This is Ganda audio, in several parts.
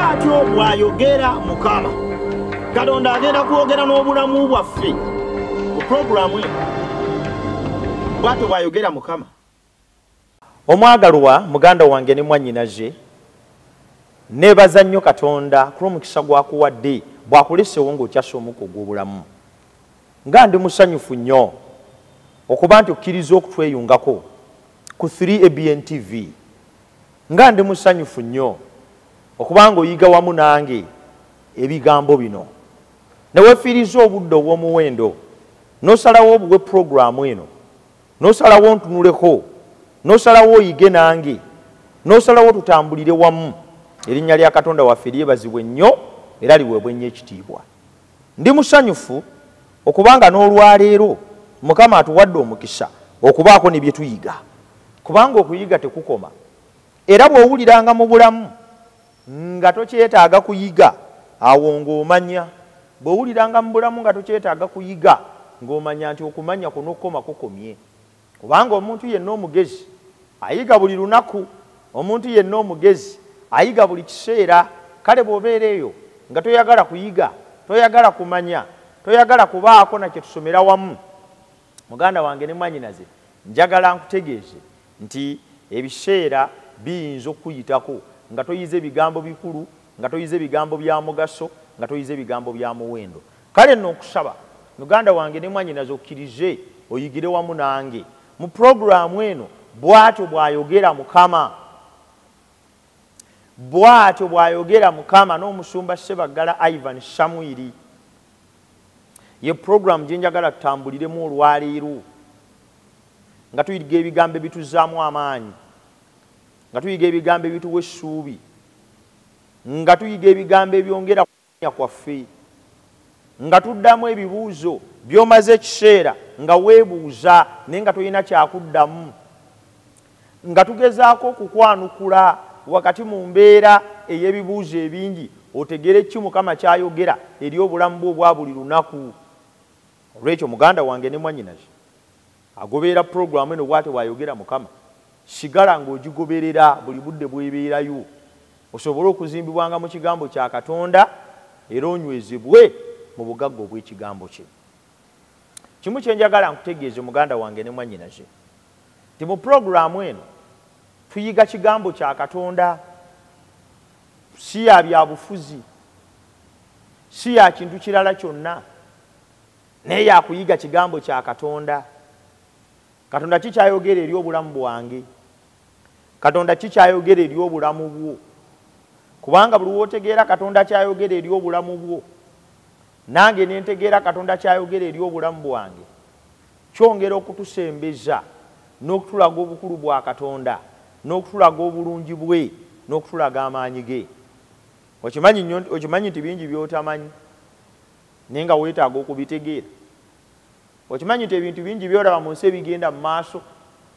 Bw'atyo bw'ayogera Mukama. Katonda agenda kwogera n'obulamu bwaffe mu pulogulaamu eno. Bw'atyo bw'ayogera Mukama. Omwagalwa muganda wange ne mwannyinaze, neebaza nnyo Katonda ku lw'omukisa gw'akuwadde bw'akuleseewo ng'okyassa omukka ogw'obulamu. Nga ndi musanyufu nnyo okuba nti okkiriza okutweyungako ku 3ABN TV. Nga ndi musanyufu nnyo okuba ng'oyiga wamu nange ebigambo bino. Ne weefiiriza obudde obw'omuwendo, n'osalawo obuwe pulogulaamu eno, n'osalawo ntunuleko, n'osalawo oyige nange, n'osalawo tutambulire wamu. Erinnya lya Katonda waffe lyebazibwe nnyo era liweebwe nnyo ekitiibwa. Ndi musanyufu okubanga n'olwaleero Mukama atuwadde omukisa okubaako ne bye tuyiga, kubanga okuyiga tekukoma. Era bw'owuliranga mu bulamu nga tokyetaaga kuyiga, awo ng'omanya. Bw'owuliranga mu bulamu nga tokyetaaga kuyiga, ng'omanya nti okumanya kuno okukoma kukomye. Kubanga omuntu yenna omugezi ayiga buli lunaku, omuntu yenna omugezi ayiga buli kiseera. Kale bw'obeera eyo nga toyagala kuyiga, toyagala kumanya, toyagala kubaako na kye tusomera wamu, muganda wange ne mwannyinaze, njagala nkutegeeze nti ebiseera biyinza okukuyitako nga toyize ebigambo bikulu, nga toyize ebigambo bya mugaso, nga toyize ebigambo bya muwendo. Kale nno nkusaba muganda wange ne mwannyinaze okkirize oyigire wamu nange mu pulogulaamu eno. Bw'atyo bw'ayogera Mukama. Bw'atyo bw'ayogera Mukama n'omusumba Ssebaggala Ivan Samwiri. Ye pulogulaamu gye njagala tutambuliremu olwaleero nga tuyiga ebigambo ebituzzaamu amaanyi, nga tuyiga ebigambo ebituwa essuubi, nga tuyiga ebigambo ebyongera kumanya kwaffe, nga tuddamu ebibuuzo by'omaze ekiseera nga weebuuza naye nga tolina kyakuddamu, nga tugezaako okukwanukula wakati mu mbeera ey'ebibuuzo ebingi otegere ki Mukama ky'ayogera eri obulamu bwo obwa buli lunaku. Olwekyo muganda wange ne mwannyinaze agoberera pulogulaamu eno bw'atyo bw'ayogera Mukama, sigala ng'ogigoberera buli budde bw'ebeerayo osobole okuzimbibwanga mu kigambo kya Katonda era onywezebwe mu bugagga obw'ekigambo kye. Kimu kye njagala nkutegeeze muganda wange ne mwannyinaze nti mu pulogulaamu eno tuyiga kigambo kya Katonda, si ya byabufuzi, si ya kintu kirala kyonna, naye yakuyiga kigambo kya Katonda. Katonda ki kyayogera eri obulamu bwange? Katonda ki kyayogera eri obulamu bwo? Kubanga buli w'otegeera Katonda kyayogera eri obulamu bwo, nange ne ntegeera Katonda kyayogera eri obulamu bwange, kyongera okutusembeza n'okutulaga obukulu bwa Katonda, n'okutulaga obulungi bwe, n'okutulaga amaanyi ge. Okimanyi nnyo, okimanyi nti bingi by'otamanyi naye nga weetaaga okubitegeera. Okimanyi nti ebintu bingi by'olaba mu nsi ebigenda mu maaso,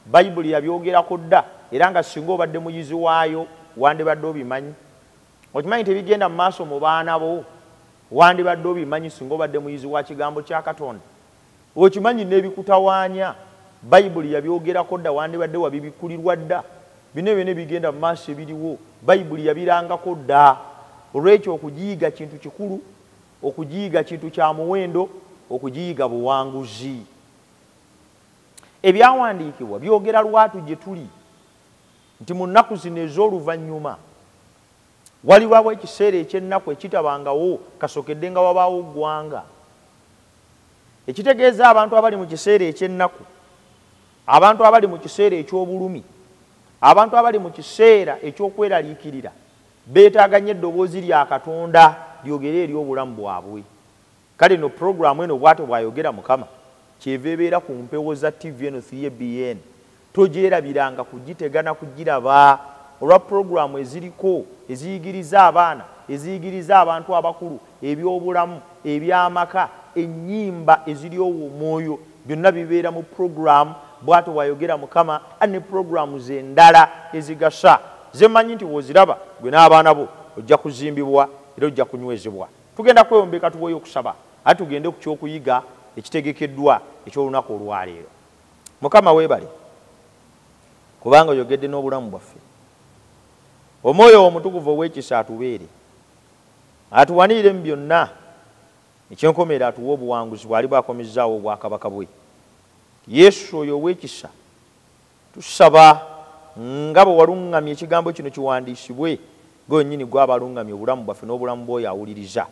Bayibuli yabyogerako dda, era nga singa obadde muyizi waayo wandibadde obimanyi. Okimanyi nti ebigenda mu maaso mu baana bo wandibadde obimanyi singa obadde muyizi wa kigambo kya Katonda. Okimanyi n'ebikutawaanya Bayibuli yabyogerako dda, wandibadde wabibikkulirwa dda. Bino byonna ebigenda mu maaso ebiriwo Bayibuli yabirangako dda. Olwekyo okugiyiga kintu kikulu, okugiyiga kintu kya muwendo, okugiyiga buwanguzi. Ebyawandiikibwa byogera lwatu gye tuli nti mu nnaku zino ez'oluvannyuma walibawo ekiseera eky'ennaku ekitabangawo kasokedde nga wabaawo ggwanga. Ekitegeeza abantu abali mu kiseera eky'ennaku, abantu abali mu kiseera eky'obulumi, abantu abali mu kiseera eky'okweraliikirira beetaaga nnyo eddoboozi lya Katonda lyogere eri obulamu bwabwe. Kale nno pulogulaamu eno bw'atyo bw'ayogera Mukama kyeva ebeera ku mpewo za TV eno 3ABN. Togyerabiranga kugitega na kugiraba olwa pulogulaamu eziriko eziyigiriza abaana, eziyigiriza abantu abakulu, eby'obulamu, eby'amaka, ennyimba eziryowa omwoyo, byonna bibeera mu pulogulaamu bw'atyo bw'ayogera Mukama ne pulogulaamu endala ezigasa ze mmanyi nti bw'oziraba gwe n'abaana bo ojja kuzimbibwa era ojja kunywezebwa. Tugenda kweyombeka tuweeyo okusaba ate tugende ku ky'okuyiga ekitegekeddwa eky'olunaku olwaleero. Mukama weebale kubanga oyogedde n'obulamu bwaffe. Omwoyo omutukuvu ow'ekisa atubeere. Atuwanirire mu byonna, ekyenkomerero atuwe obuwanguzi bw'ali bwakomezzaawo obwakabaka bwe. Yesu oyo ow'ekisa, tusaba nga bwe waluŋŋamya ekigambo kino kiwandiisibwe, gwe wennyini gw'abaluŋŋamya obulamu bwaffe n'obulamu bw'oyo awuliriza.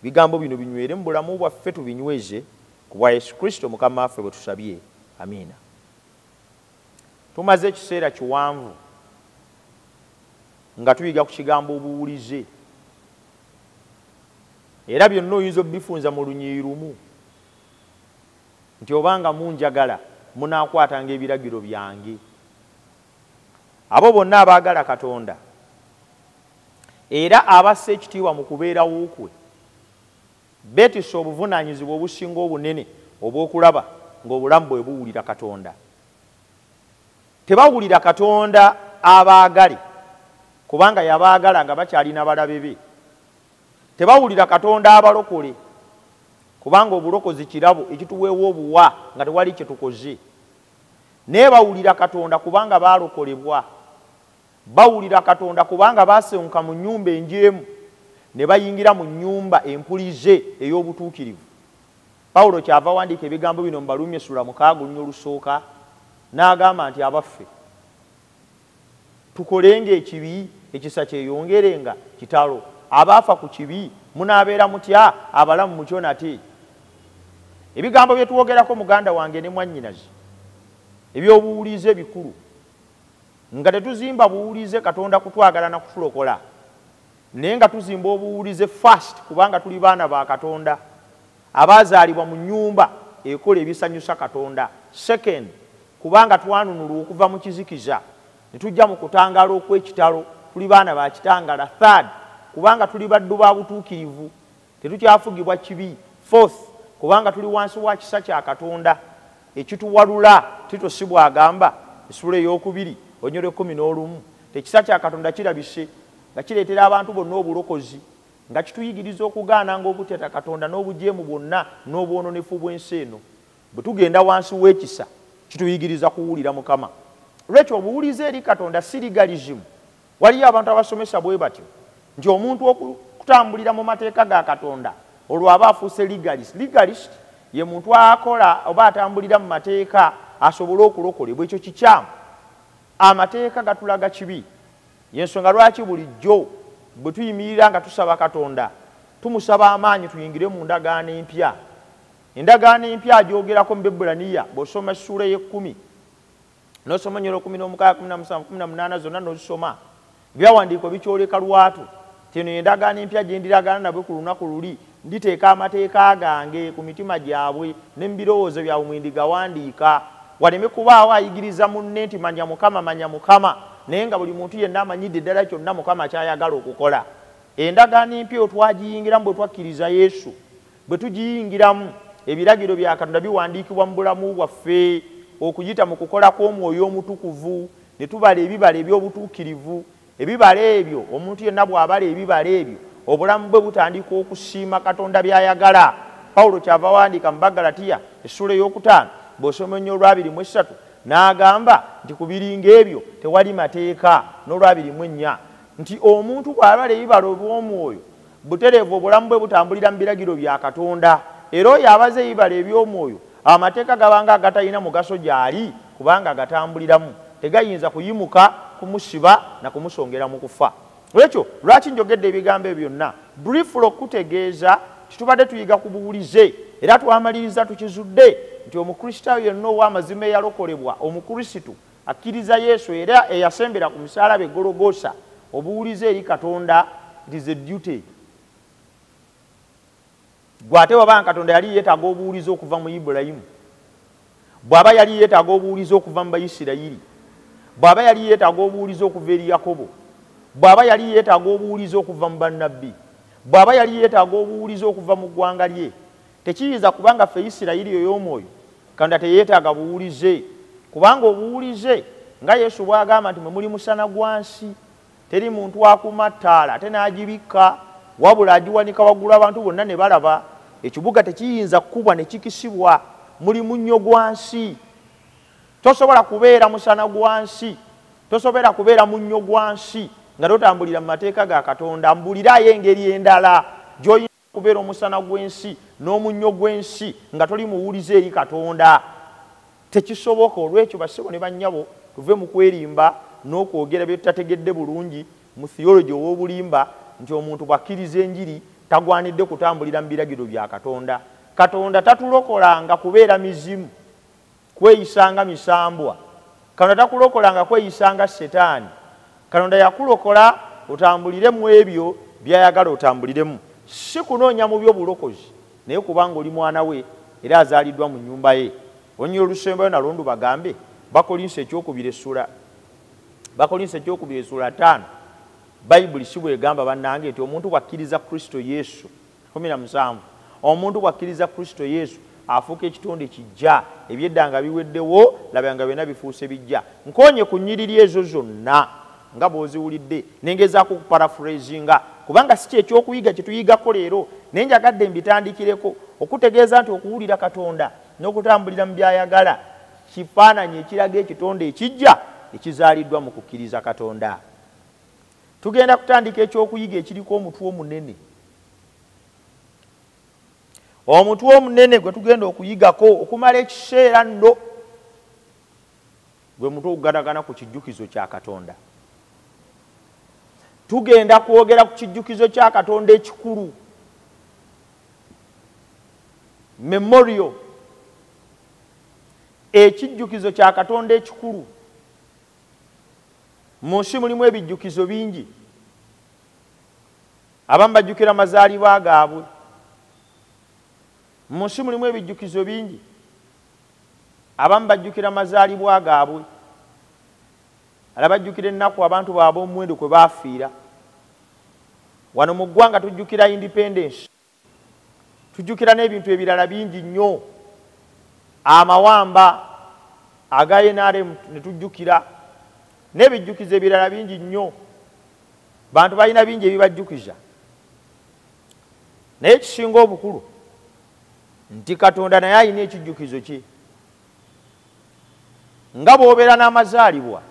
Ebigambo bino binywere mu bulamu bwaffe, tubinyweze ku bwa Yesu Kristo Mukama waffe bwe tusabye. Amiina. Tumaze ekiseera kiwanvu nga tuyiga ku kigambo obuwulize, era byonna oyinza obifunza mu lunyiriri lumu nti obanga munjagala munaakwatanga ebiragiro byange. Abo bonna abaagala Katonda era abassa ekitiibwa mu kubeerawo kwe beetisse obuvunaanyizibwa obusinga obunene obw'okulaba ng'obulamu bwe buwulira Katonda. Tebawulira Katonda abaagale kubanga yabaagala nga bakyalina balabe be. Tebawulira Katonda abalokole kubanga obulokozi kirabo ekituweewa obuwa nga tewali kye tukoze. Naye bawulira Katonda kubanga baalokolebwa. Bawulira Katonda kubanga baasenguka mu nnyumba enjeemu ne bayingira mu nnyumba empulize ey'obutuukirivu. Pawulo kyava awandiika ebigambo bino mu Baruumi essula 6 olusooka n'agamba nti abaffe tukolenga ekibi ekisa kyeyongerenga kitalo, abaafa ku kibi munaabeera mutya abalamu mukyo nate. Ebigambo bye twogerako muganda wange ne mwannyinaze eby'obuwulize ebikulu, nga tetuzimba buwulize Katonda kutwagala na kutulokola, naye nga tuzimba obuwulize fast kubanga tuli baana ba Katonda abaazaalibwa mu nnyumba ekola ebisanyusa Katonda. Second, kubanga twanunulwa okuva mu kizikiza ne tujja mu kutangaala okw'ekitalo, tuli baana ba kitangaala. Third, kubanga tuli baddu ba butuukirivu, tetukyafugibwa kibi. Fourth, kubanga tuli wansi wa kisa kya Katonda ekituwalula. Tito si bw'agamba essula 2 onyolo 11, ekisa kya Katonda kirabise nga kireetera abantu bonna obulokozi, nga kituyigiriza okugaananga obutya Katonda n'obujeemu bwonna n'obwononefu bw'ensi eno. Bwe tugenda wansi w'ekisa kituyigiriza kuwulira Mukama. Lwekyo obuwulize eri Katonda si legalism. Waliyo abantu abasomesa bwe batyo nti omuntu okutambulira mu mateeka ga Katonda olwo aba afuuse legalist. Legalist ye muntu akola oba atambulira mu mateeka asobole okulokolebwa. Ekyo kikyamu. Amateeka gatulaga kibi. Y'ensonga lwaki bulijjo bwe tuyimirira nga tusaba Katonda tumusaba amaanyi tuyingire mu ndagaano empya. Endagaano empya agyogerako mu Bebbulaniya, bw'osoma essuula ey'ekkumi n'osoma ennyolo 16, 17, 18 zonna n'ozisoma, ebyawandiiko bikyoleka lwatu nti eno endagaano empya gye ndiragaana nabwe ku lunaku luli, nditeeka amateeka gange ku mitima gyabwe ne mu birowoozo byabwe mwe ndigawandiika. Waleme kubaawo ayigiriza munne nti manya Mukama, manya Mukama, naye nga buli muntu yenna amanyidde ddala kyonna Mukama ky'ayagala okukola. Endagaano empya twagiyingiramu bwe twakkiriza Yesu. Bwe tugiyingiramu, ebiragiro bya Katonda biwandiikibwa mu bulamu bwaffe okuyita mu kukola kw'Omwoyo Omutukuvu, ne tubala ebibala eby'obutuukirivu. Ebibala ebyo, omuntu yenna bw'abala ebibala ebyo, obulamu bwe butandika okusiima Katonda by'ayagala. Pawulo kyava awandiika mu Bagalatiya essula 5 bw'osoma ennyo olwa 23 n'agamba nti ku biringa ebyo tewali mateeka, n'olwa 24 nti omuntu bw'abala ebibala olw'omwoyo butereevu obulamu bwe butambulira mu biragiro bya Katonda. Era oyo abaze ebibala eby'omwoyo amateeka gabanga agatalina mugaso gy'ali kubanga agatambuliramu, tegayinza kuyimuka kumusiba na kumusongera mu kufa. Lwekyo lwaki njogedde ebigambo ebyo byonna briefly okutegeeza titubadde tuyiga ku buwulize, era twamaliriza tukizudde nti Omukristaayo yenna ow'amazima eyalokolebwa, Omukrisitu akkiriza Yesu era eyasembera ku musaalaba e Gologosa, obuwulize eri Katonda it is a duty. Gw'ate wabanga Katonda yali yeetaaga obuwulize okuva mu Ibulayimu, bw'aba yali yeetaaga obuwulize okuva mu Bayisirayiri, bw'aba yali yeetaaga obuwulize okuva eri Yakobo, bw'aba yali yeetaaga obuwulize okuva mu bannabbi, bw'aba yali yeetaaga obuwulize okuva mu ggwanga lye, tekiyinza kubanga ffe Isirayiri ey'omwoyo Katonda teyeetaaga buwulize, kubanga obuwulize nga Yesu bw'agamba nti mwe muli musana gwa nsi, teri muntu akuma ttaala ate n'agibikka, wabula agiwanika waggulu abantu bonna ne balaba. Ekibuga tekiyinza kukubwa ne kikisibwa, muli munnyo gwa nsi. Tosobola kubeera musana gwa nsi, tosobola kubeera munnyo gwa nsi nga totambulira mu mateeka ga Katonda. Mbulirayo engeri endala gy'olina okubeera omusana gw'ensi n'omunnyo gw'ensi nga toli muwulize eri Katonda. Tekisoboka. Olwekyo bassebo ne bannyabo, tuve mu kwerimba n'okwogera bye tutategedde bulungi mu theology ow'obulimba nti omuntu bw'akkiriza enjiri tagwanidde kutambulira mu biragiro bya Katonda. Katonda tatulokolanga kubeera mizimu, kweyisanga misambwa. Katonda takulokolanga kweyisanga setaani. Katonda yakulokola otambulire mu ebyo by'ayagala otambuliremu, si kunoonya mu by'obulokozi, naye kubanga oli mwana we era azaaliddwa mu nnyumba ye. Olunyiriri olusembayo nalwo ndubagambe, Bakolinso ekyokubiri essula, Bakolinso ekyokubiri essula 5. Bayibuli si bwegamba bannange nti omuntu bw'akkiriza Kristo Yesu, 17, omuntu bw'akkiriza Kristo Yesu afuuka ekitonde kijja, ebyedda nga biweddewo, laba nga byonna bifuuse bijja. Nkoonye ku nnyiriri ezo zonna nga bw'oziwulidde, nengezaako okuparaphrasinga kubanga si kyekyokuyiga kye tuyigako leero, naye njagadde mbitandikireko okutegeeza nti okuwulira Katonda n'okutambulira mu by'ayagala kifaananyi ekiraga ekitonde ekijja ekizaaliddwa mu kukkiriza Katonda. Tugenda kutandika ekyokuyiga ekiriko omutwe omunene. Omutwe omunene gwe tugenda okuyigako okumala ekiseera nno gwe mutwe oguganagana ku kijjukizo kya Katonda. Tugenda kwogera ku kijjukizo kya Katonda ekikulu, memorial, ekijjukizo kya Katonda ekikulu. Mu nsi mulimu ebijjukizo bingi. Abamu bajjukira mazaalibwa gaabwe. Mu nsi mulimu ebijjukizo bingi. Abamu bajjukira mazaalibwa gaabwe, ala bajjukira ennaku abantu baabwe omuwendo kwe baafiira. Wano mu ggwanga tujjukira independence, tujjukira n'ebintu ebirala bingi nnyo, amawamba aga NRM ne tujjukira n'ebijjukizo ebirala bingi nnyo. Bantu balina bingi ebibajjukiza, naye ekisinga obukulu nti Katonda naye alina ekijjukizo kye. Nga bw'obeera n'amazaalibwa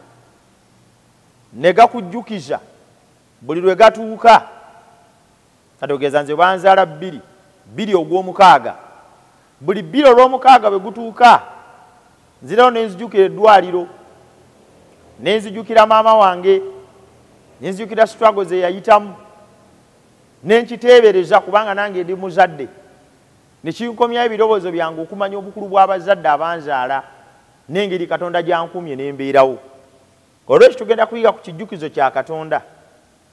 ne gakujjukiza buli lwe gatuuka. Kati nze banzaala 2 2 ogw'omukaaga, buli 2 olw'omukaaga bwe gutuuka nzirayo ne nzijukira eddwaliro, ne nzijukira maama wange, ne nzijukira struggle ze yayitamu, ne nkiteebereza kubanga nange ndi muzadde, ne kinkomyayo ebirowoozo byange okumanya obukulu bw'abazadde abanzaala n'engeri Katonda gy'ankumye n'embeerawo. Olwekyo tugenda kuyiga ku kijjukizo kya Katonda,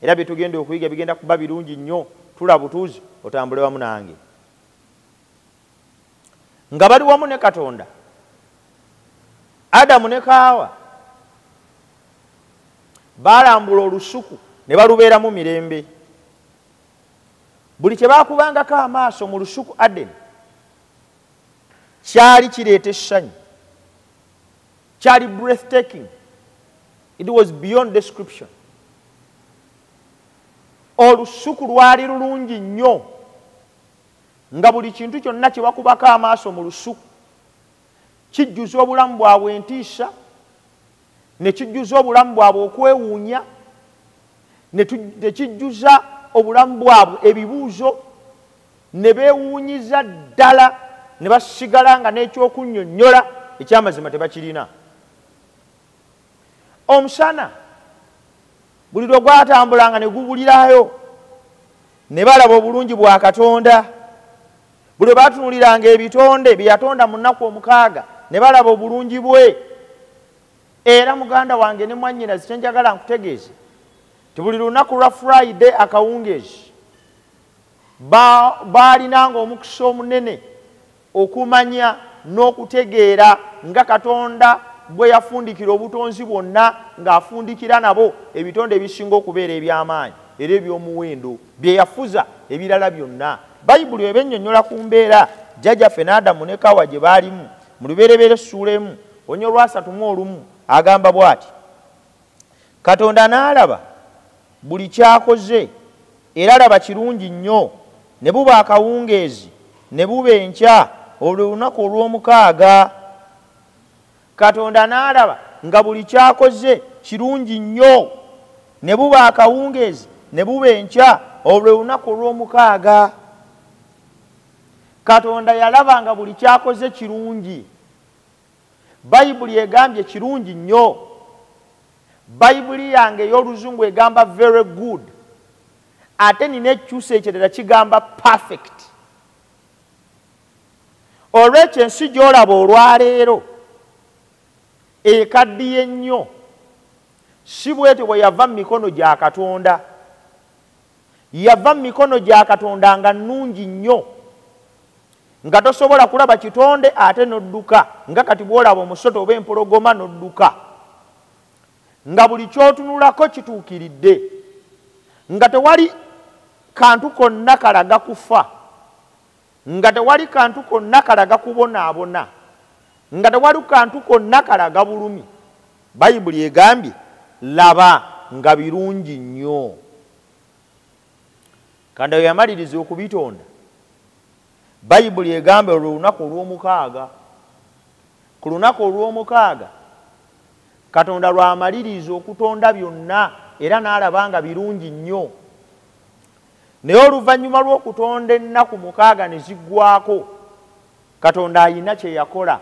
era bye tugenda okuyiga bigenda kuba birungi nnyo. Tula butuuzi otambule wamu nange. Nga bali wamu ne Katonda, Adamu ne Kaawa baalambula olusuku ne balubeeramu mirembe. Buli kye baakubangako amaaso mu lusuku Adeni kyali kireeta essanyu, kyali breathtaking, it was beyond description. Olusuku lwali lulungi nnyo, nga buli kintu kyonna kye bakubako amaaso mu lusuku kijjuza obulamu bwabwe entiisa, ne kijjuza obulamu bwabwe okwewuunya, ne kijjuza obulamu bwabwe ebibuuzo, ne beewuunyiza ddala, ne basigala nga n'ekyokunnyonnyola ekyamazima tebakirina. Omusana buli lwe gwatambulanga ne gubulirayo, ne balaba obulungi bwa Katonda. Buli lwe baatunuuliranga ebitonde bye yatonda mu nnaku 6 ne balaba obulungi bwe. Era muganda wange ne mwannyinaze, kye njagala nkutegeeze nti buli lunaku lwa Friday akawungeezi baalinanga omukisa omunene okumanya n'okutegeera nga Katonda bwe yafundikira obutonzi bwonna, ng'afundikira nabo ebitonde ebisinga okubeera eby'amaanyi era eby'omuwendo bye yafuza ebirala byonna. Bayibuli eba ennyonnyola ku mbeera jjajjaffe n'Adamu ne Kaawa gye baalimu mu Lubereberye essuula 1 onyo 31 agamba bw'ati: Katonda n'alaba buli ky'akoze, era laba kirungi nnyo. Ne buba akawungeezi ne buba enkya, olwo lunaku olw'omukaaga. Katonda n'alaba nga buli ky'akoze kirungi nnyo, ne buba akawungeezi ne buba enkya, Olwo lunaku olw'omukaaga Katonda yalaba nga buli kyakoze kirungi. Bayibuli egambye kirungi nnyo. Bayibuli yange ey'oluzungu egamba very good, ate nina ekyusa ekirala kigamba perfect. Olwekyo ensi gy'olaba olwaleero ekaddiye nnyo, si bwetyo bwe yava mu mikono gya Katonda. Yava mu mikono gya Katonda nga nnungi nnyo, nga tosobola kulaba kitonde ate n'odduka, nga kati bw'olaba omusota oba empologoma n'odduka, nga buli ky'otunulako kituukiridde, nga tewali kantu konna kalaga kufa, nga tewali kantu konna kalaga kubonaabona, nga tewali kantu konna kalaga bulumi. Bayibuli egambye laba nga birungi nnyo. Katonda yamaliriza okubitonda. Bayibuli egambye olwo lunaku olw'omukaaga. Ku lunaku olw'omukaaga Katonda lw'amaliriza okutonda byonna era n'alaba nga birungi nnyo. Naye oluvannyuma lw'okutonda ennaku 6 ne ziggwako, Katonda ayina kye yakola.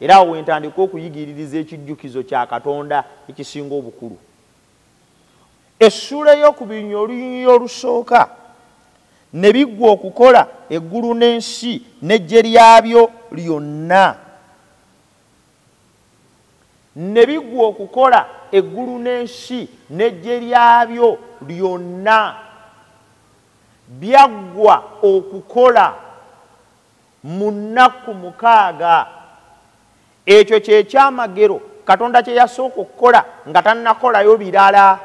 Era awo wentandika okuyigiririza ekijjukizo kya Katonda ekisinga obukulu. Essuula ey'okubiri olunyiriri olusooka, ne biggwa okukola eggulu n'ensi n'eggye lyabyo lyonna. Ne biggwa okukola eggulu n'ensi n'eggye lyabyo lyonna. Byaggwa okukola mu nnaku 6. Ekyo kye kyamagero Katonda kye yasooka okukola nga tannakolayo birala.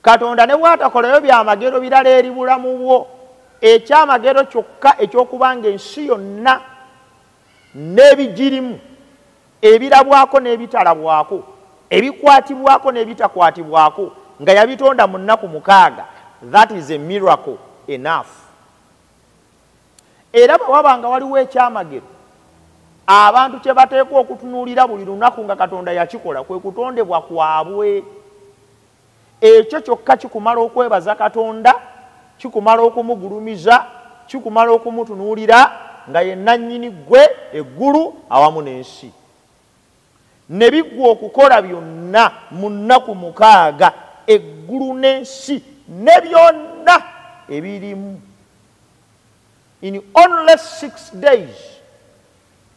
Katonda ne bw'atakolayo byamagero birala eri bulamu bwo, ekyamagero kyokka eky'okubanga ensi yonna n'ebigirimu, ebirabwako n'ebitalabwako, ebikwatibwako n'ebitakwatibwako, nga yabitonda mu nnaku 6. That is a miracle enough. Era bwe wabanga waliwo ekyamagero abantu kye bateekwa okutunuulira buli lunaku nga Katonda yakikola, kwe kutondebwa kwabwe. Ekyo kyokka kikumala okwebaza Katonda, kikumala okumugulumiza, kikumala okumutunuulira nga ye nannyini ggwe eggulu awamu n'ensi. Ne biggwa okukola byonna mu nnaku 6, eggulu n'ensi ne byonna ebirimu. In only 6 days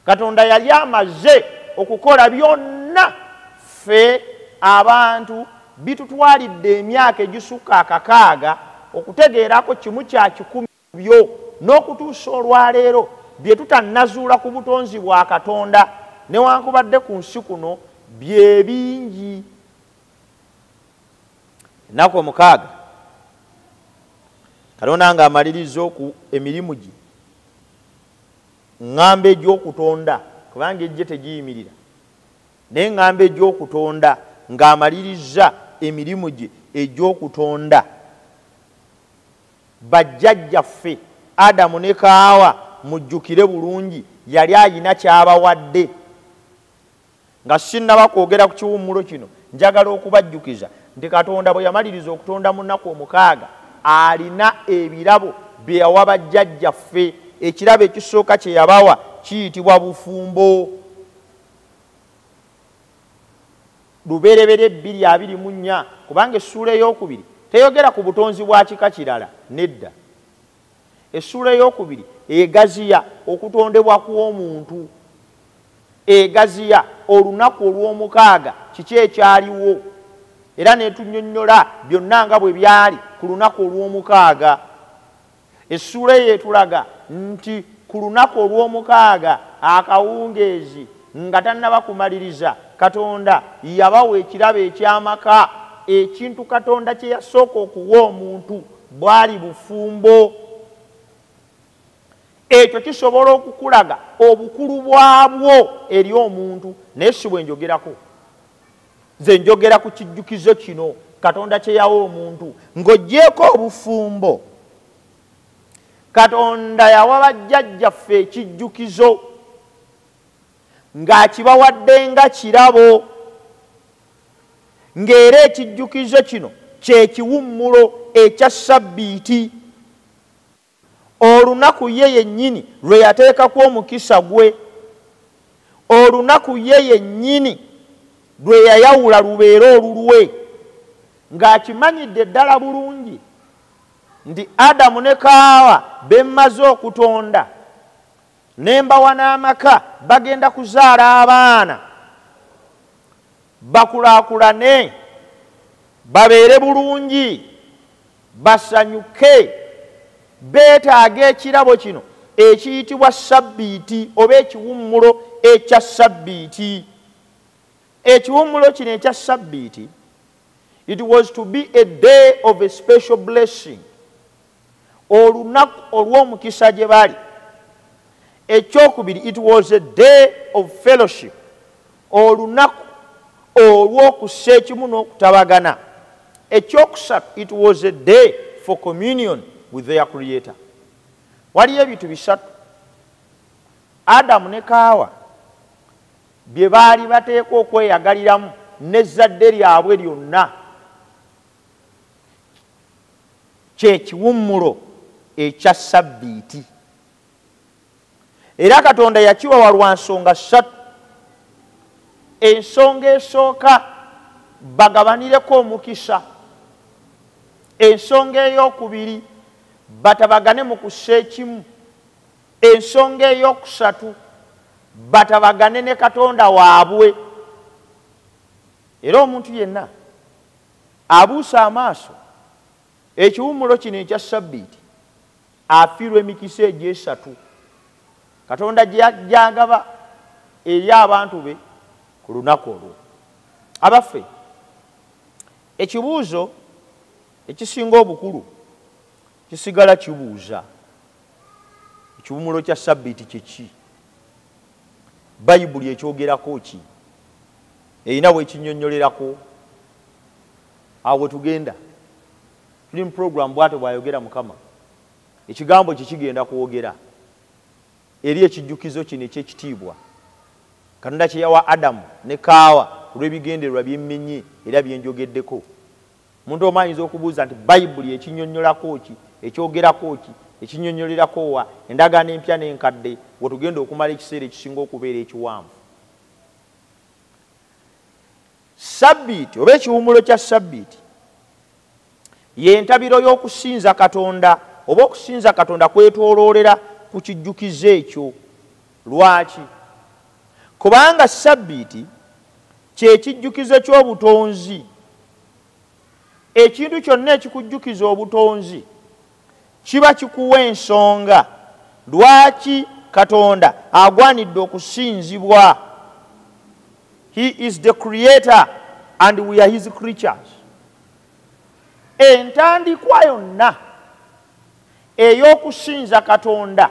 Katonda yali amaze okukola byonna. Ffe abantu bitutwalidde emyaka egisukka 6 okutegeerako 1/100 byo n'okutuusa olwaleero bye tutannazuula ku butonzi bwa Katonda, newankubadde ku nsi kuno bye bingi. Ennaku 6 Katonda ng'amaliriza emirimu gye, ŋŋamba egy'okutonda, kubanga ejje tegiyimirira, naye ŋŋamba egy'okutonda, ng'amaliriza emirimu gye egy'okutonda, bajjajjaffe Adamu ne Kaawa, mujjukire bulungi, yali ayina ky'abawadde. Nga sinnaba kwogera ku kiwummulo kino, njagala okubajjukiza nti Katonda bwe yamaliriza okutonda mu nnaku 6, alina ebirabo bye yawa bajjajjaffe. Ekirabo ekisooka kye yabawa kiyitibwa bufumbo. Lubereberye 2:24, kubanga essuula ey'okubiri teyogera ku butonzi bwa kika kirala, nedda. Essuula ey'okubiri egaziya okutondebwa kw'omuntu, egaziya olunaku olw'omukaaga kiki ekyaliwo, era n'etunnyonnyola byonna nga bwe byali ku lunaku olw'omukaaga. Essuula eyo etulaga nti ku lunaku olw'omukaaga akawungeezi nga tannaba kumaliriza, Katonda yabawa ekirabo eky'amaka. Ekintu Katonda kye yasooka okuwa omuntu bwali bufumbo. Ekyo kisobola okukulaga obukulu bwabwo eri omuntu, naye si bwe njogerako. Nze njogera ku kijjukizo kino Katonda kye yawa omuntu. Ng'oggyeeko obufumbo, Katonda yawa bajjajjaffe ekijjukizo ng'akibawadde nga kirabo, ng'era ekijjukizo kino Kyekiwummulo ekya Sabbiiti, olunaku ye yennyini lwe yateekako omukisa gwe, olunaku ye yennyini lwe yayawula lubeere olulwe, ng'akimanyidde ddala bulungi nti Adamu ne Kaawa bemmaze okutonda ne mbawa n'amaka bagenda kuzaala abaana bakulaakulane, babeere bulungi, basanyuke. Beetaaga ekirabo kino ekiyitibwa Sabbiiti oba ekiwummulo ekya Sabbiiti. Ekiwummulo kino ekya Sabbiiti, it was to be a day of a special blessing, olunaku olw'omukisa gye bali. Ekyokubiri, it was a day of fellowship, olunaku olw'okussa ekimu n'okutabagana. Ekyokusatu, it was a day for communion with their creator. Waliyo ebintu bisatu Adamu ne Kaawa bye baali bateekwa okweyagaliramu n'ezzadde lyabwe lyonna, kyekiwummulo ekya Sabbiiti. Era Katonda yakibawa lwa nsonga ssatu. Ensonga esooka, bagabanireko omukisa. Ensonga ey'okubiri, batabagane mu kussa ekimu. Ensonga ey'okusatu, batabagane ne Katonda waabwe. Era omuntu yenna abuusa amaaso ekiwummulo kino ekya Sabbiiti afiirwa emikisa egy'esatu Katonda gy'agaba eri abantu be ku lunaku olwo. Abaffe, ekibuuzo ekisinga obukulu kisigala kibuuza, ekiwummulo kya Sabbiiti kye ki? Bayibuli ekyogerako ki? Erina bwekinnyonnyolerako? Awo we tugenda, tuli mu program Bw'atyo Bw'ayogera Mukama. Ekigambo kye kigenda kwogera eri ekijjukizo kino eky'ekitiibwa Katonda kye yawa Adamu ne Kaawa olw'ebigendererwa bye mmenye era bye njogeddeko. Omuntu omu ayinza okubuuza nti, Bayibuli ekinnyonnyolako ki? Ekyogerako ki? Ekinnyonnyolerako wa? Endagaano Empya n'Enkadde we tugenda okumala ekiseera ekisinga okubeera ekiwanvu. Ssabbiiti oba ekiwummulo kya Ssabbiiti y'entabiro y'okusinza Katonda, oba okusinza Katonda kwetooloolera ku kijjukizo ekyo. Lwaki? Kubanga Ssabbiiti kye kijjukizo ky'obutonzi. Ekintu kyonna ekikujjukiza obutonzi kiba kikuwa ensonga lwaki Katonda agwanidde okusinzibwa. He is the creator and we are his creatures. Entandikwa yonna ey'okusinza Katonda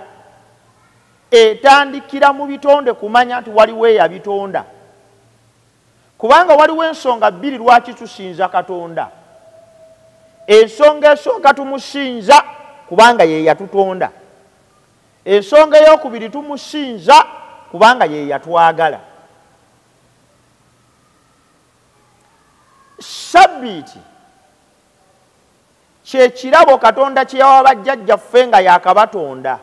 etandikira mu bitonde kumanya nti waliwo eyabitonda. Kubanga waliwo ensonga bbiri lwaki tusinza Katonda. Ensonga esooka, tumusinza kubanga ye yatutonda. Ensonga ey'okubiri, tumusinza kubanga ye yatwagala. Sabbiiti kyekirabo Katonda kye yawa bajjajjaffe nga yakabatonda.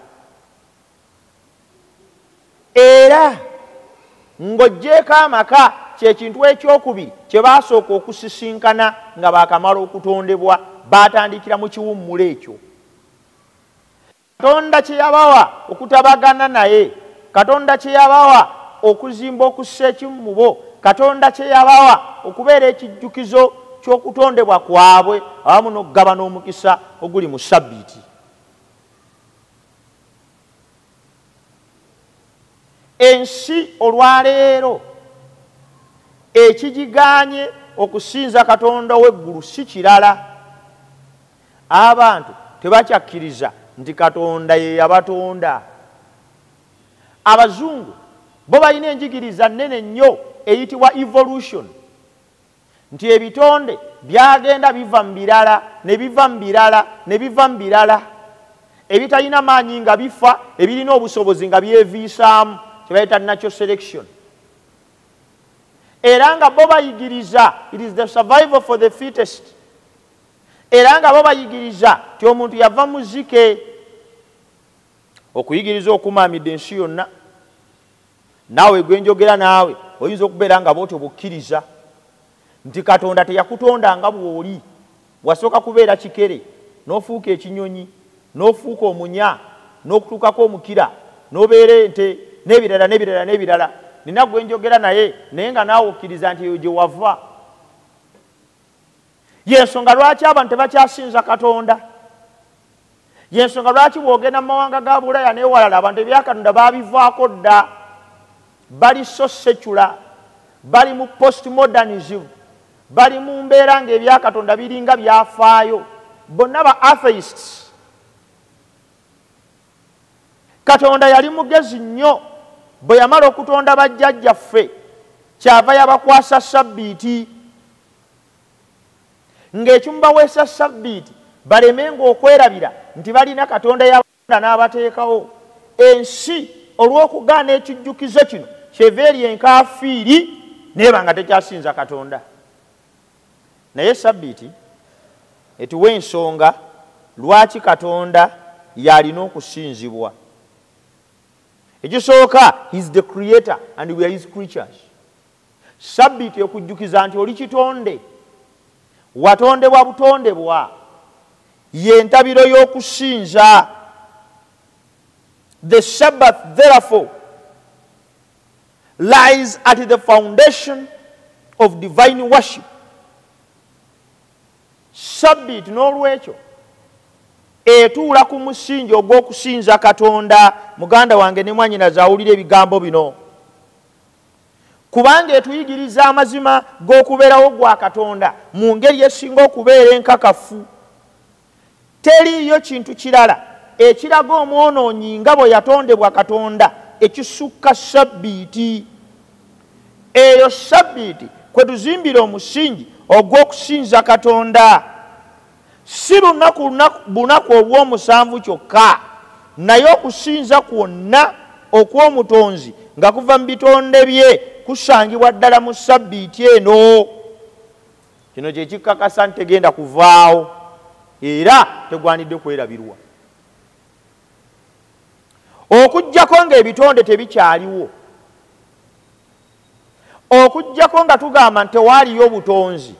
Era ng'oggyeeko amaka, kyekintu ekyokubiri kye baasooka okusisinkana nga baakamala okutondebwa. Baatandikira mu kiwummulo ekyo Katonda kye yabawa okutabagana naye, Katonda kye yabawa okuzimba okussa ekimu mu bo, Katonda kye yabawa okubeera ekijjukizo ky'okutondebwa kwabwe awamu n'okugabana omukisa oguli mu Sabbiiti. Ensi olwaleero ekigigaanye okusinza Katonda ow'eggulu si kirala, abantu tebakyakkiriza nti Katonda ye yabatonda. Abazungu bo balina enjigiriza nnene nnyo eyitibwa evolution, nti ebitonde byagenda biva mu birala ne biva mu birala ne biva mu birala, ebitalina maanyi nga bifa, ebirina obusobozi nga byeviisaamu, kye bayita natural selection. Era nga bo bayigiriza it is the survival for the fittest. Era nga bo bayigiriza ti omuntu yava mu zzike. Okuyigiriza okumaamidde ensi yonna. Naawe gwe njogera naawe oyinza okubeera nga bw'otyo bw'okkiriza nti Katonda teyakutonda nga bw'oli. Wasooka kubeera kikere, n'ofuuka ekinyonyi, n'ofuuka omunya, n'okutuukako omukira, n'obeera ente, n'ebirala n'ebirala n'ebirala. Nina gwe njogera naye, naye nga naawe okkiriza nti eyo gye wava. Y'ensonga lwaki abantu tebakyasinza Katonda. Y'ensonga lwaki bw'ogenda mu mawanga ga Bulaaya n'ewalala abantu ebya Katonda baabivaako dda. Bali so secular, bali mu postmodernism, bali mu mbeera ng'ebya Katonda biringa byafaayo. Bonna ba atheists. Katonda yali mugezi nnyo bwe yamala okutonda bajjajjaffe, kyava yabakwasa sabbiiti. Ng'ekimubaweesa sabbiiti balemenga okwerabira nti balina Katonda yabatonda n'abateekawo. Ensi olw'okugaana ekijjukizo kino kyeva eri enkafiiri neeba nga tekyasinza Katonda. Naye sabbiiti etuwa ensonga lwaki Katonda y'alina okusinzibwa. Ekisooka, he is the creator and we are his creatures. Sabbiiti ekujjukiza nti oli kitonde, watondebwa butondebwa, y'entabiro y'okusinza. The Sabbath therefore lies at the foundation of divine worship. Sabbiiti n'olwekyo etuula ku musingi ogw'okusinza Katonda. Muganda wange ne mwannyinaze awulira ebigambo bino, kubanga etuyigiriza amazima g'okubeerawo gwa Katonda mu ngeri esinga okubeera enkakafu. Teriiyo kintu kirala ekiraga omwonoonyi nga bwe yatondebwa Katonda ekisukka sabbiiti. Eyo sabbiiti kwe tuzimbira omusingi ogw'okusinza Katonda. Si lunaku bunaku obw'omusanvu kyokka, naye okusinza kwonna okw'omutonzi nga kuva mu bitonde bye kusangibwa ddala mu sabbiiti eno. Kino kye kikakasa nti tegenda kuvaawo era tegwanidde kwerabirwa. Okuggyako ng'ebitonde tebikyaliwo, okuggyako nga tugamba nti tewaaliyo butonzi,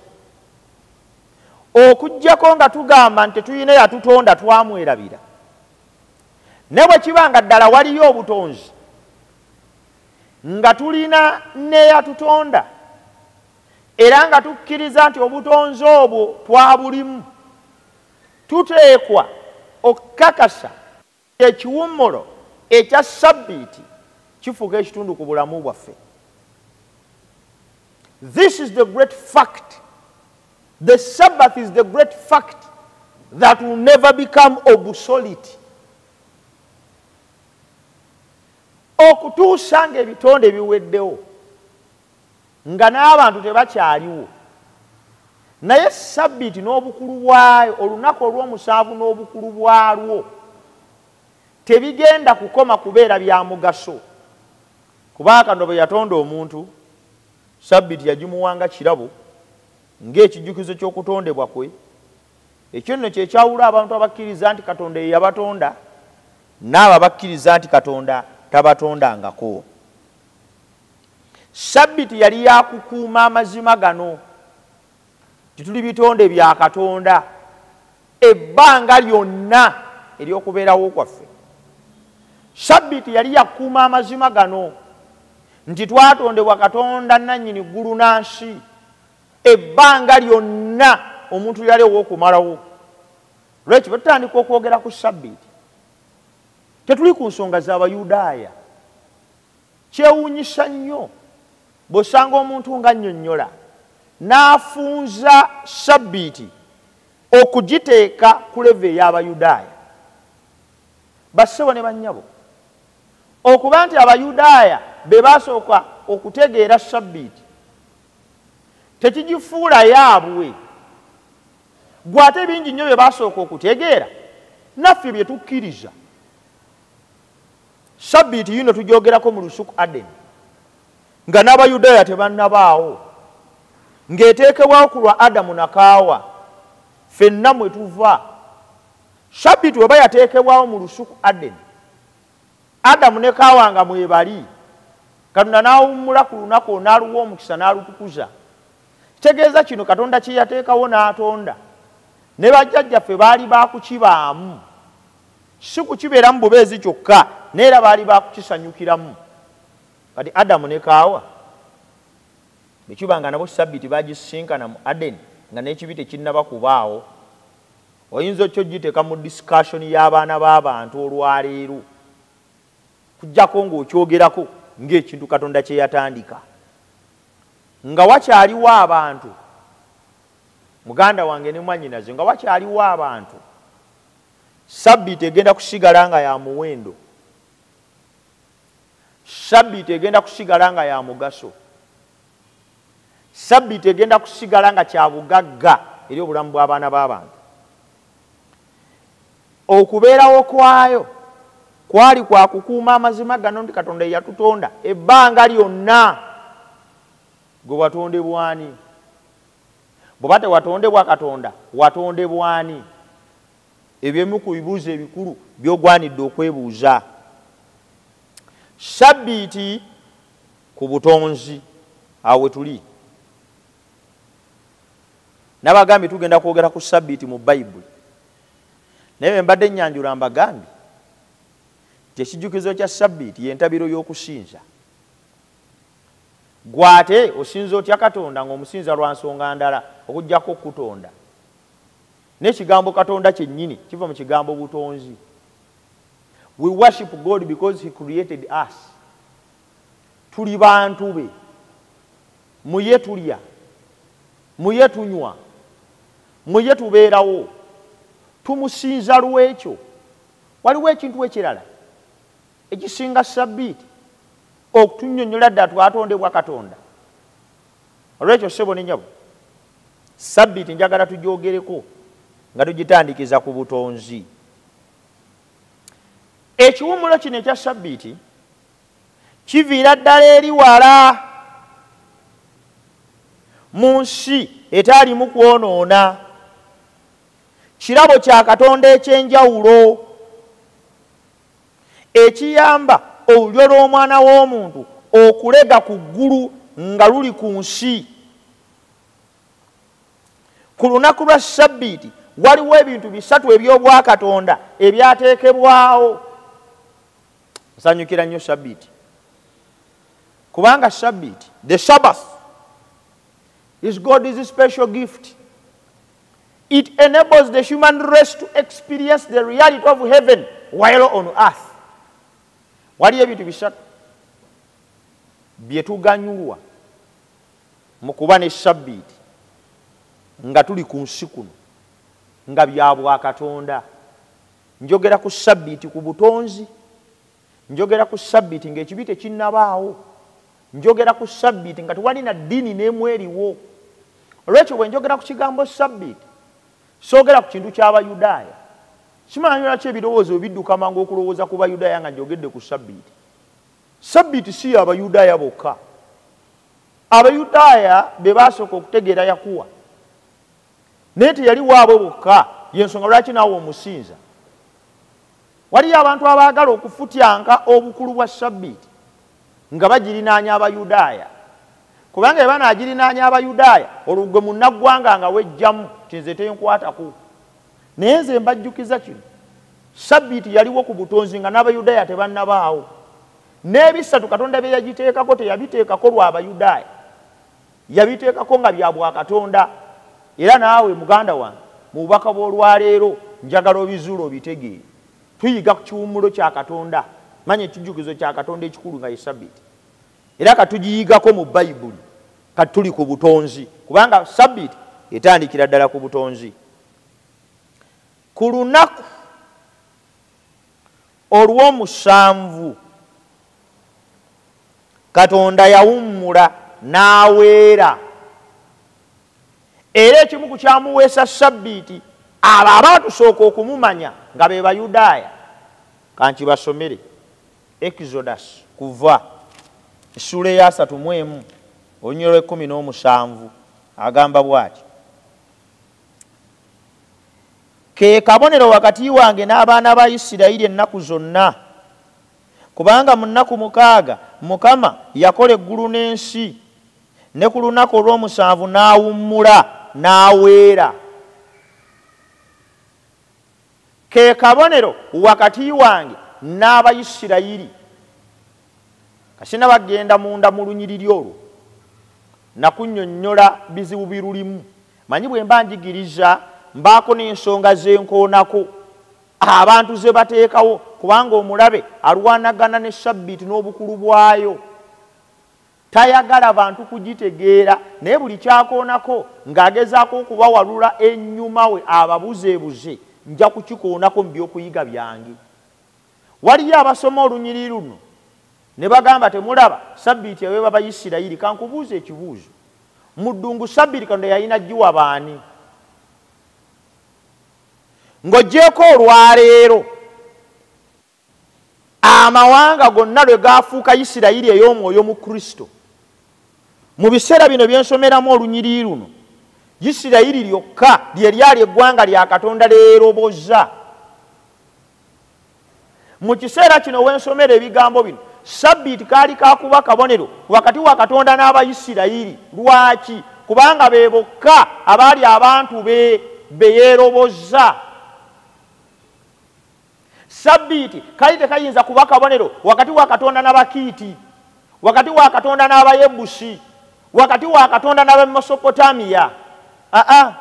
okuggyako nga tugamba nti tetulina yatutonda twamwerabira. Ne bwe kiba nga ddala waliyo obutonzi nga tulina n'eyatutonda era nga tukkiriza nti obutonzi obwo twabulimu, tuteekwa okukakasa ekiwummulo ekya sabbiiti kifuuka ekitundu ku bulamu bwaffe. This is the great fact. The Sabbath is the great fact that will never become obsolete. Okutuusa ng'ebitonde biweddewo, nga n'abantu tebakyaliwo, naye sabbiiti n'obukulu bwayo, olunaku olw'omusanvu n'obukulu bwalwo, tebigenda kukoma kubeera bya mugaso. Kubanga Katonda bwe yatonda omuntu, sabbiiti yagimuwanga kirabo ng'ekijjukizo ky'okutondebwa kwe. Ekyo nno kye kyawula abantu abakkiriza nti Katonda ye yabatonda n'abo abakkiriza nti Katonda tabatondangako. Sabbiiti yali yakukuuma amazima gano nti tuli bitonde bya Katonda ebbanga lyonna ery'okubeerawo kwaffe. Sabbiiti yali yakuuma amazima gano nti twatondebwa Katonda nannyini ggulu na nsi ebbanga lyonna omuntu yali ow'okumalawo. Lwekyo bwe tutandika okwogera ku sabbiiti tetuli ku nsonga z'Abayudaaya. Kyewuunyisa nnyo bw'osanga omuntu ng'annyonnyola n'afunza sabbiiti okugiteeka ku leve ey'Abayudaaya. Bassebo ne bannyabo, okuba nti Abayudaaya be baasooka okutegeera sabbiiti tekigifuula yaabwe. Gw'ate bingi nnyo bye baasooka okutegeera naffe bye tukkiriza. Sabbiiti yino tugyogerako mu lusuku Adeni nga n'Abayudaaya tebannabaawo, ng'eteekebwawo ku lwa Adamu na Kaawa. Ffenna mwe tuva. Sabbiiti weba yateekebwawo mu lusuku Adeni, Adamu ne Kaawa nga mwebali, Katonda n'awummula ku lunaku n'aluwa omukisa n'alutukuza. Kitegeeza kino Katonda kye yateekawo n'atonda, ne bajjajjaffe baali baakukibaamu, si kukibeeramu bubeezi kyokka, naye era baali baakukisanyukiramu. Kati Adamu ne Kaawa bwe kiba nga nabo sabbiiti bagisisinkana mu Adeni nga n'ekibi tekinnaba kubaawo, oyinza otya ogiteeka mu discussion y'abaana b'abantu olwaleero, kujjako ng'okyogerako ng'ekintu Katonda kye yatandika nga wakyaliwo abantu. Muganda wange ne mwannyinaze, nga wakyaliwo abantu, sabbiiti egenda kusigala nga ya muwendo, sabbiiti egenda kusigala nga ya mugaso, sabbiiti egenda kusigala nga kya bugagga eri obulamu bw'abaana b'abantu. Okubeerawo kwayo kwali kwa kukuuma amazima gano nti Katonda yatutonda ebbanga lyonna. Gwe watondebwa ani? Bw'oba tewatondebwa Katonda, watondebwa ani? Ebyemu ku bibuuzo ebikulu by'ogwanidde okwebuuza. Sabbiiti ku butonzi, awo we tuli. Nabagambye tugenda kwogera ku sabbiiti mu Bayibuli, naye bwe mbadde nnyanjula mbagambye nti ekijjukizo kya sabbiiti y'entabiro y'okusinza. Gwate osinza otya Katonda ng'omusinza lwa nsonga ndala okuggyako okutonda? N'ekigambo Katonda kyennyini kiva mu kigambo butonzi. We worship God because he created us. Tuli bantu be, muye tulya, muye tunywa, muye tubeerawo, tumusinza lw'ekyo. Waliwo ekintu ekirala ekisinga sabbiiti okutunnyonnyola ddala twatondebwa Katonda. Olwekyo ssebo ne nnyabo, sabbiiti njagala tugyogereko nga tugitandikiza ku butonzi. Ekiwummulo kino ekya sabbiiti kiviira ddala eri wala mu nsi etaalimu kwonoona. Kirabo kya Katonda eky'enjawulo ekiyamba olulyo lw'omwana w'omuntu okulega ku ggulu nga luli ku nsi. Ku lunaku lwa sabbiiti waliwo ebintu bisatu eby'obwakatonda ebyateekebwawo. Nsanyukira nnyo sabbiiti, kubanga sabbiiti, the Sabbath, is God's special gift. It enables the human race to experience the reality of heaven while on earth. Waliyo ebintu bisatu bye tuganyulwa mu kuba ne sabbiiti nga tuli ku nsi kuno nga bya bwakatonda. Njogera ku sabbiiti ku butonzi, njogera ku sabbiiti ng'ekibi tekinnabaawo, njogera ku sabbiiti nga tewali na ddiini n'emu eriwo. Olwekyo bwe njogera ku kigambo sabbiiti, soogera ku kintu ky'Abayudaaya. Simanyi lwaki ebirowoozo bidduka mangu okulowooza ku Bayudaaya nga njogedde ku sabbiiti. Sabbiiti si y'Abayudaaya bokka. Abayudaaya be baasooka okutegeera Yakuwa, naye teyali waabwe bokka. Y'ensonga lwaki naawe omusinza. Waliyo abantu abaagala okufutyanka obukulu bwa sabbiiti nga bagirinaanya Abayudaaya, kubanga bwe banaagirinaanya Abayudaaya, olwo gwe munnaggwanga nga wejjamu nti nze tenkwatako. Naye nze mbajjukiza kino, sabbiiti yaliwo ku butonzi nga n'Abayudaaya tebannabaawo. N'ebisatu Katonda bye yagiteekako teyabiteekako lwa Bayudaaya, yabiteekako nga bya bwakatonda. Era naawe muganda wange, mu bubaka bw'olwaleero njagala obizuula obitegeere. Tuyiga ku kiwummulo kya Katonda, manya ekijjukizo kya Katonda ekikulu nga ye sabbiiti, era katugiyigako mu Bayibuli. Kati tuli ku butonzi, kubanga sabbiiti etandikira ddala ku butonzi. Ku lunaku olw'omusanvu Katonda yawummula n'aweera. Era ekimu ku kyamuweesa sabbiiti, abo abaatusooka okumumanya nga be Bayudaaya. Kankibasomere Exodus, kuva essuula eyasatu mu emu olunyiriri lw'ekkumi n'omusanvu, agamba bw'ati: Ke kabonero wakati wange n'abaana ba Isirayiri ennaku zonna. Kubanga mu nnaku 6 Mukama yakola eggulu n'ensi, ne ku lunaku olw'omusanvu n'awummula n'aweera. Ke kabonero wakati wange n'Abayisirayiri. Kasina bagenda munda mu lunyiriri olwo nakunnyonnyola bizibu birulimu. Manyi bwe mba njigiriza mbaako n'ensonga z'enkoonako abantu ze bateekawo, kubanga omulabe alwanagana ne Sabbiiti n'obukulu bwayo. Tayagala bantu kugitegeera, naye buli kyakoonako ng'agezaako okubawalula ennyuma we ababuzeebuze, nja kukikoonako mu by'okuyiga byange. Waliyo abasoma olunyiriri luno ne bagamba temulaba Sabbiiti eweebwa Bayisirayiri. Kankubuuza ekibuuzo, mu ddungu Sabbiiti Katonda yalina giwa baani? Ng'oggyeeko olwaleero amawanga gonna lwe gaafuuka Isirayiri ey'omwoyo mu Kristo, mu biseera bino byensomeramu olunyiriri luno, Isirayiri lyokka lye lyali eggwanga lya Katonda leeroboza. Mu kiseera kino wensomera ebigambo bino, Sabbiiti kaali kakuba kabonero wakati wa Katonda n'Abayisirayiri. Lwaki? Kubanga be bokka abaali abantu be beyeeroboza. Sabbiiti kali tekayinza kuba kabonero wakati wa Katonda n'Abakiiti, wakati wa Katonda n'Abayebusi, wakati wa Katonda n'Abamesopotamiya. Aa,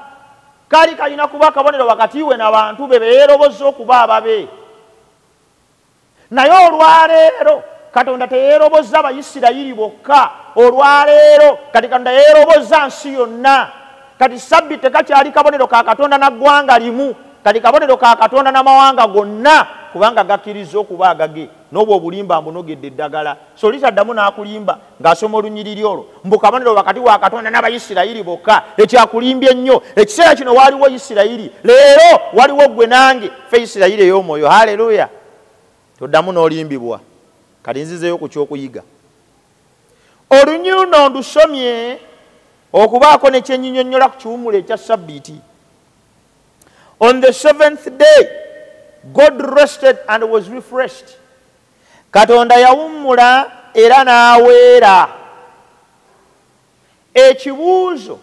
kali kalina kuba kabonero wakati we n'abantu be beeroboza okuba ababe. Naye olwaleero Katonda teyeeroboza Abayisirayiri bokka. Olwaleero kati Katonda yeeroboza nsi yonna. Kati Sabbiiti tekakyali kabonero ka Katonda na ggwanga limu, kati kabonero ka Katonda n'amawanga gonna, kubanga gakkiriza okuba agage. N'obwo obulimba mbunogedde eddagala. So litaddamu n'akulimba ng'asoma olunyiriri olwo mbu kabonero wakati wa Katonda n'Abayisirayiri bokka. Ekyakulimbye ennyo. Ekiseera kino waaliwo Isirayiri, leero waliwo ggwe nange, ffe Isirayiri ey'omwoyo. Haleluya! Toddamu n'olimbibwa. Kati nzizeeyo ku ky'okuyiga. Olunyiriri luno ndusomye okubaako ne kye nnyinyonnyola ku kiwummulo ekya Sabbiiti. On the seventh day God rested and was refreshed. Katonda yawummula era n'aweera. Ekibuuzo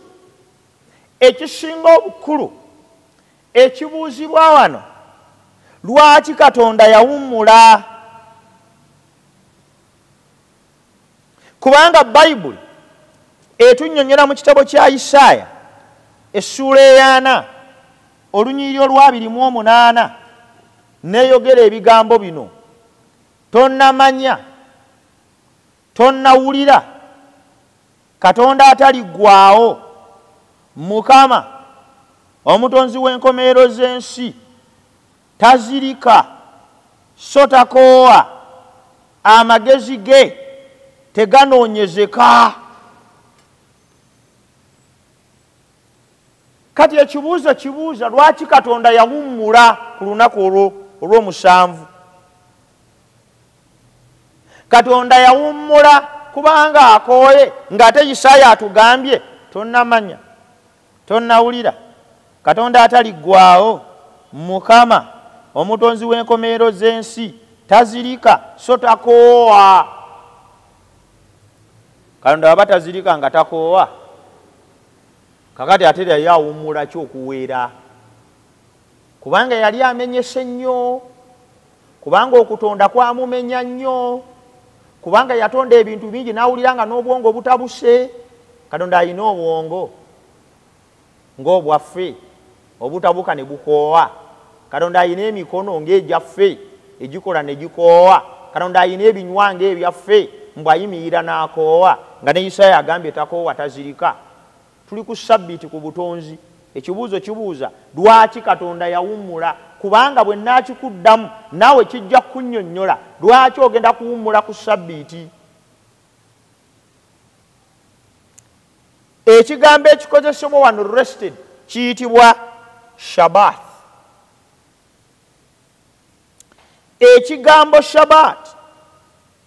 ekisinga obukulu ekibuuzibwa wano, lwaki Katonda yawummula? Kubanga Bayibuli etunnyonnyola mu kitabo kya Isaaya essuula 4 olunyiriri olwa 28 n'eyogera ebigambo bino: tonnamanya, tonnawulira, Katonda ataliggwaawo, Mukama omutonzi w'enkomerero z'ensi, tazirika so takoowa, amagezi ge teganoonyezeka. Kati ekibuuzo kibuuza, lwaki Katonda yawummula ku lunaku olw'omusanvu? Katonda yawummula kubanga akooye, ng'ate Isaaya atugambye tonnamanya, tonnawulira, Katonda ataliggwaawo, Mukama omutonzi w'enkomerero z'ensi, tazirika so takoowa. Katonda aba tazirika nga takoowa, kakati ate yali awummula ki okuweera? Kubanga yali amenyese nnyo, kubanga okutonda kwamumenya nnyo, kubanga yatonda ebintu bingi n'awulira nga n'obwongo butabuse. Katonda alina obwongo ng'obwaffe obutabuka ne bukoowa. Katonda alina emikono ng'egyaffe egikola ne gikoowa. Katonda alina ebinywa ng'ebyaffe mbw ayimirira n'akoowa, nga ne Isaaya agambye takoowa tazirika. Tuli ku Sabbiiti ku butonzi. Ekibuuzo kibuuza, lwaki Katonda yawummula? Kubanga bwe nnaakikuddamu naawe kijja kukunnyonnyola lwaki ogenda kuwummula ku Sabbiiti. Ekigambo ekikozesebwa wano rested kiyitibwa Shabbat. Ekigambo Shabbat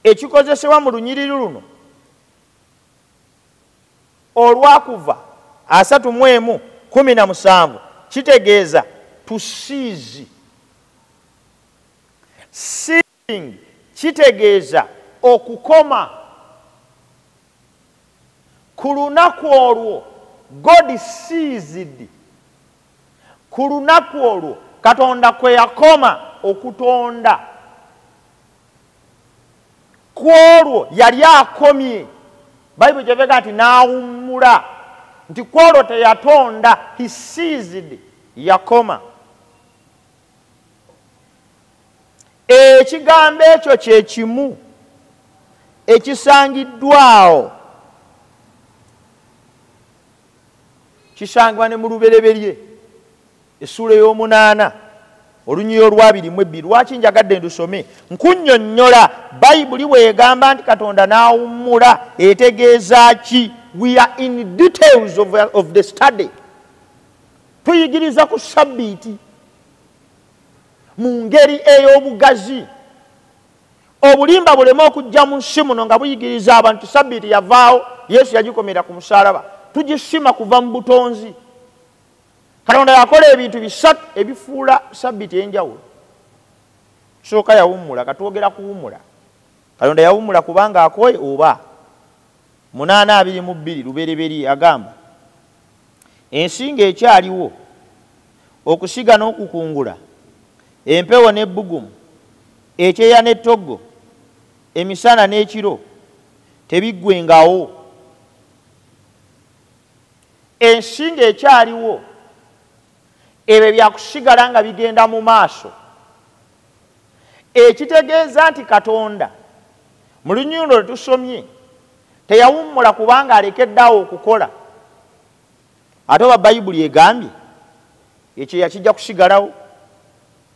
ekikozesebwa mu lunyiriri luno olwakuva 31:17 kitegeeza to cease. Ceasing kitegeeza okukoma. Ku lunaku olwo God ceased. Ku lunaku olwo Katonda kwe yakoma okutonda. Ku olwo yali akomye. Bayibuli kyevega nti n'awummula, nti ku olwo teyatonda. He ceased, yakoma. Ekigambo ekyo kye kimu ekisangiddwawo, kisangibwa ne mu Lubereberye essuula ey'omunaana olunyiriri olwabiri mu ebbiri. Lwaki njagadde ndusome? Nkunnyonnyola Bayibuli bw'egamba nti Katonda n'awummula etegeeza ki. We are in details of the study. Tuyigiriza ku Sabbiiti mu ngeri ey'obugazi. Obulimba buleme okujja mu nsi muno nga buyigiriza abantu Sabbiiti yavaawo, Yesu yagikomera ku musaalaba. Tugisima kuva mu butonzi. Katonda yakola ebintu bisatu ebifuula Sabbiiti enjawulo. Kisooka, yawummula. Katwogera kuwummula. Katonda yawummula kubanga akooye oba? 8:22 Lubereberye agamba, ensi ng'ekyaliwo, okusiga n'okukungula, empewo n'ebbugumu, ekyeya n'ettoggo, emisana n'ekiro tebiggwengawo. Ensi ng'ekyaliwo, ebyo byakusigala nga bigenda mu maaso. Ekitegeeza nti Katonda mu lunyiriri lwe tusomye teyawummula kubanga alekeddeawo okukola. Ate oba Bayibuli egambye ekyeya kijja kusigalawo,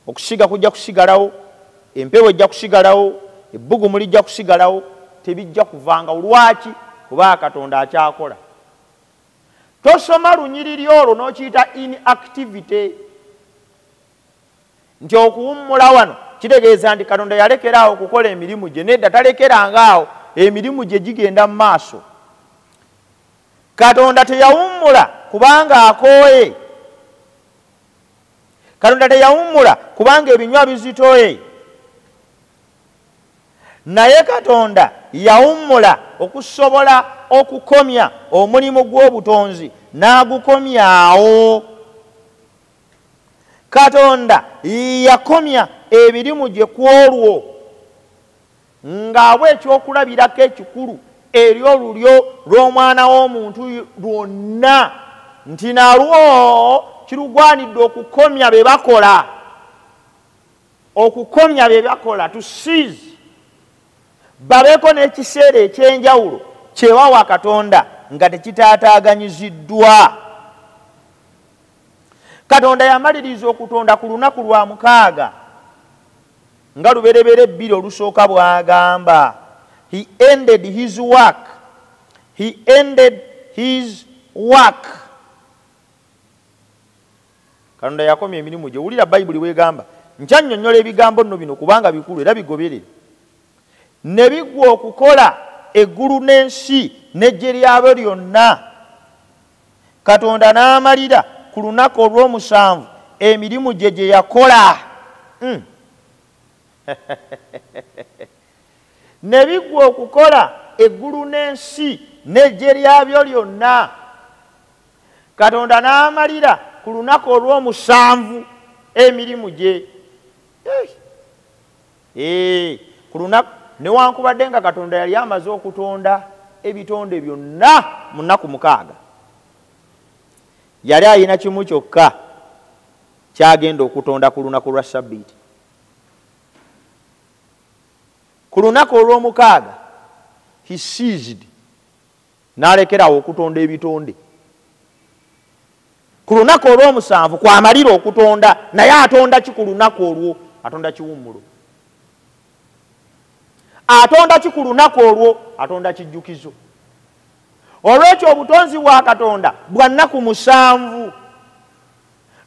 okusiga kujja kusigalawo, empewo ejja kusigalawo, ebbugumu lijja kusigalawo, tebijja kuvangawo. Lwaki? Kubanga Katonda akyakola. Tosoma lunyiriri olwo n'okiyita inactivity, nti okuwummula wano kitegeeza nti Katonda yalekeraawo okukola emirimu gye. Nedda, talekerangaawo, emirimu gye gigenda mu maaso. Katonda teyawummula kubanga akooye. Katonda teyawummula kubanga ebinywa bizitoye. Naye Katonda yawummula okusobola okukomya omulimu gw'obutonzi n'agukomyawo. Katonda yakomya emirimu gye ku olwo ng'awa ekyokulabirako ekikulu eri olulyo lw'omwana w'omuntu lwonna, nti nalwo kirugwanidde okukomya be bakola, okukomya be bakola, to cease, babeeko n'ekiseera ekyenjawulo kyewawa Katonda nga tekitaataaganyiziddwa. Katonda yamaliriza okutonda ku lunaku lwa mukaaga nga Lubereberye 2 olusooka bw'agamba. He ended his work. He ended his work. Katonda yakomya emirimu gye. Wulira Bayibuli bw'egamba. Nkyannyonnyola ebigambo nno bino kubanga bikulu era bigoberere. Ne biggwa okukola eggulu n'ensi n'eggye lyabyo lyonna. Katonda n'amalira ku lunaku olw'omusanvu emirimu gye gye yakola. Ne biggwa okukola eggulu n'ensi n'eggye lyabyo lyonna. Katonda n'amalira ku lunaku olw'omusanvu emirimu gye. Ku lunaku, newankubadde nga Katonda yali amaze okutonda ebitonde byonna mu nnaku mukaaga, yali alina kimu kyokka kyagenda okutonda ku lunaku lwa Sabbiiti. Ku lunaku olw'omukaaga he ceased, n'alekerawo okutonda ebitonde. Ku lunaku olw'omusanvu kwamalira okutonda, naye atonda ki ku lunaku olwo? Atonda kiwummulo. Atonda ki ku lunaku olwo? Atonda kijjukizo. Olwekyo obutonzi bwa Katonda bwa nnaku musanvu,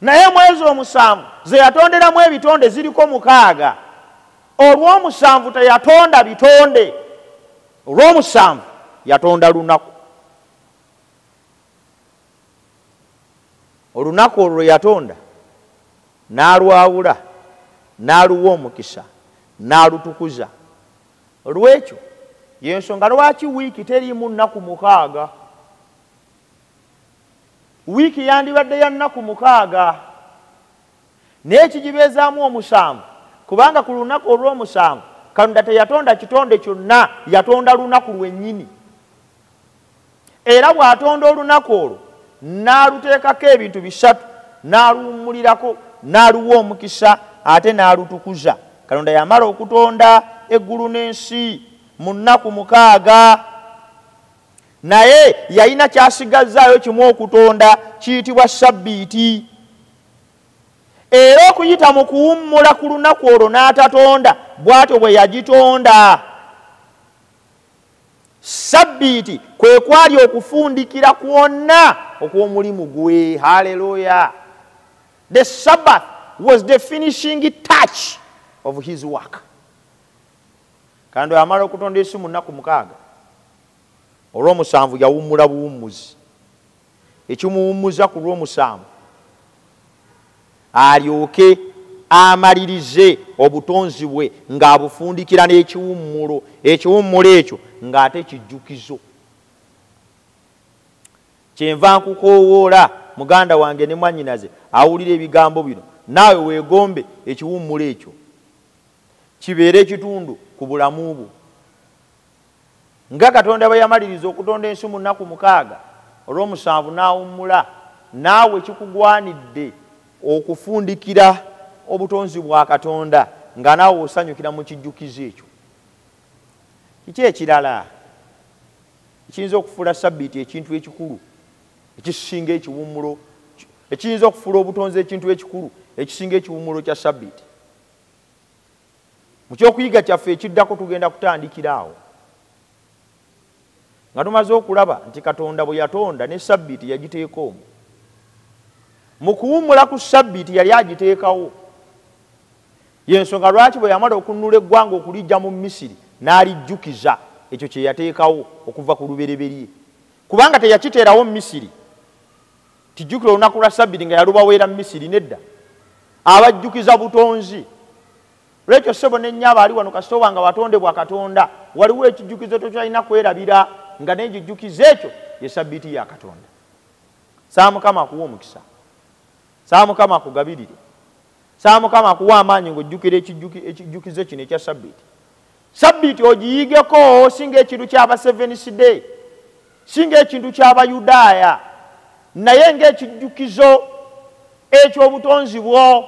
naye mwezi omusanvu ze yatonderamu ebitonde ziriko mukaaga. Olw'omusanvu teyatonda bitonde, olw'omusanvu yatonda lunaku. Olunaku olwo lwe yatonda N'alwawula, n'aluwa omukisa, n'alutukuza. Olwekyo yensonga lwaki wiiki teriimu nnaku 6. Wiiki yandibadde ya nnaku 6, naye kigibeezaamu 7, kubanga ku lunaku olw'omusanvu Katonda teyatonda kitonde kyonna, yatonda lunaku lwennyini. Era bw'atonda olunaku olwo n'aluteekako ebintu 3, n'aluwummulirako, n'aluwa omukisa, ate n'alutukuza. Katonda yamala okutonda eggulu n'ensi mu nnaku 6, naye yalina ky'asigazzaayo kimu okutonda, kiyitibwa Sabbiiti. Era okuyita mu kuwummula ku lunaku olwo n'atatonda, bw'atyo bwe yagitonda. Sabbiiti kwe kwali okufundikira kwonna okw'omulimu gwe. Haleluya! The Sabbath was the finishing touch of his work. Kandi amala okutonda ensi mu nnaku 6, olw'omusanvu yawummula buwummuzi. Ekimuwummuza ku lw'omusanvu alyoke amalirize obutonzi bwe ng'abufundikira n'ekiwummulo. Ekiwummulo ekyo ng'ate kijjukizo. Kyenva nkukoowoola muganda wange ne mwannyinaze awulira ebigambo bino, naawe weegombe ekiwummulo ekyo kibeere ekitundu ku bulamu bwo. Nga Katonda bwe yamaliriza okutonda ensi mu nnaku 6, olw'omusanvu n'awummula, naawe kikugwanidde okufundikira obutonzi bwa Katonda nga naawe osanyukira mu kijjukizo ekyo. Kiki ekirala ekiyinza okufuula Sabbiiti ekintu ekikulu ekisinga ekiwummulo, ekiyinza okufuula obutonzi ekintu ekikulu ekisinga ekiwummulo kya Sabbiiti? Mu kyokuyiga kyaffe ekiddako tugenda kutandikira awo nga tumaze okulaba nti Katonda bwe yatonda ne Sabbiiti yagiteeka omwo. Mu kuwummula ku Sabbiiti yali agiteekawo. Y'ensonga lwaki bwe yamala okunnula eggwanga okulijja mu Misiri n'alijjukiza ekyo kye yateekawo okuva ku lubereberye, kubanga teyakiteerawo Misiri. Tijjukira olunaku lwa Sabbiiti nga yalubaweera Misiri, nedda, abajjukiza butonzi. Lwekyo ssebo ne nnyabo ali wano, kasita oba nga watondebwa Katonda, waliwo ekijjukizo tokyalina kwerabira, nga n'ekijjukizo ekyo ye Sabbiiti ya Katonda. Saba Mukama akuwe omukisa, saba Mukama akugabirire, saba Mukama akuwe amaanyi ng'ojjukira ekijjukizo kino ekya Sabbiiti. Sabbiiti ogiyigeko singa ekintu ky'aba Seventh Day, singa ekintu ky'Abayudaaya, naye ng'ekijjukizo eky'obutonzi bwo,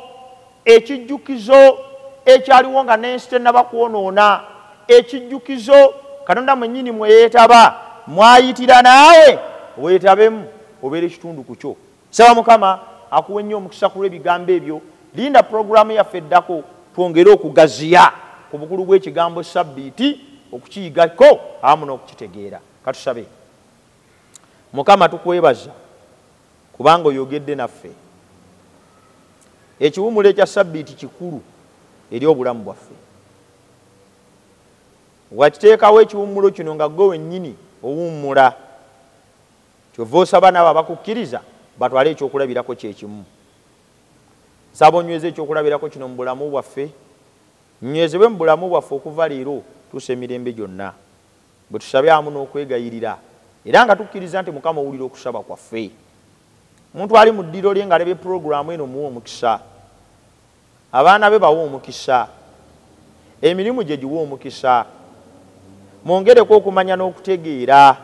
ekijjukizo ekyaliwo nga n'ensi tennaba kwonoona, ekijjukizo Katonda mwennyini mwe yeetaba, mwayitira naawe weetabemu obeere ekitundu ku kyo. Saba Mukama akuwe nnyo omukisa ku lw'ebigambo ebyo. Linda pulogulaamu yaffe eddako twongere okugaziya ku bukulu bw'ekigambo Sabbiiti, okukiyigako awamu n'okukitegeera. Katusabe. Mukama, tukwebaza kubanga oyogedde naffe. Ekiwummulo ekya Sabbiiti kikulu eri obulamu bwaffe. Wakiteekawo ekiwummulo kino nga ggwe wennyini owummula. Kyova osaba n'abo abakukkiriza batwale ekyokulabirako kye kimu. Nsaba onyweze ekyokulabirako kino mu bulamu bwaffe, nywezebwe mu bulamu bwaffe okuva leero tuusa emirembe gyonna. Bwe tusabye awamu n'okwegayirira, era nga tukkiriza nti Mukama owulira okusaba kwaffe. Omuntu ali mu ddiiro lye ng'alabye pulogulaamu eno muwe omukisa. Abaana be bawe omukisa. Emirimu gye giwe omukisa. Mwongereko okumanya n'okutegeera.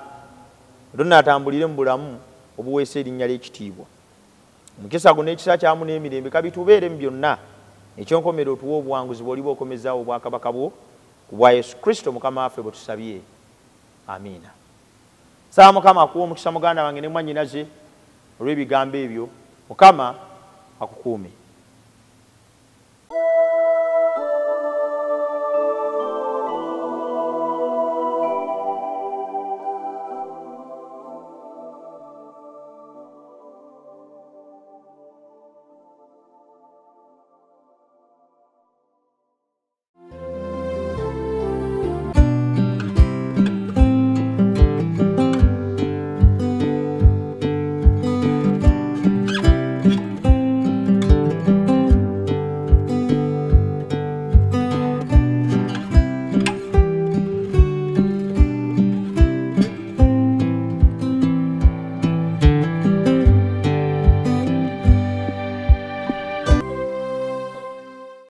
Tonatambulire mu bulamu obuweesa erinnya ly'ekitiibwa. Omukisa guno n'ekisa kyamu n'emirembe kabitubeere mu byonna. Eky'enkomerero otuwe obuwanguzi bw'oliba okomezaawo obwakabaka bwo ku bwa Yesu Kristo Mukama waffe bwe tusabye. Amiina. Saba Mukama akuwe omukisa muganda wange ne mwannyinaze olw'ebigambo ebyo. Mukama akukuume.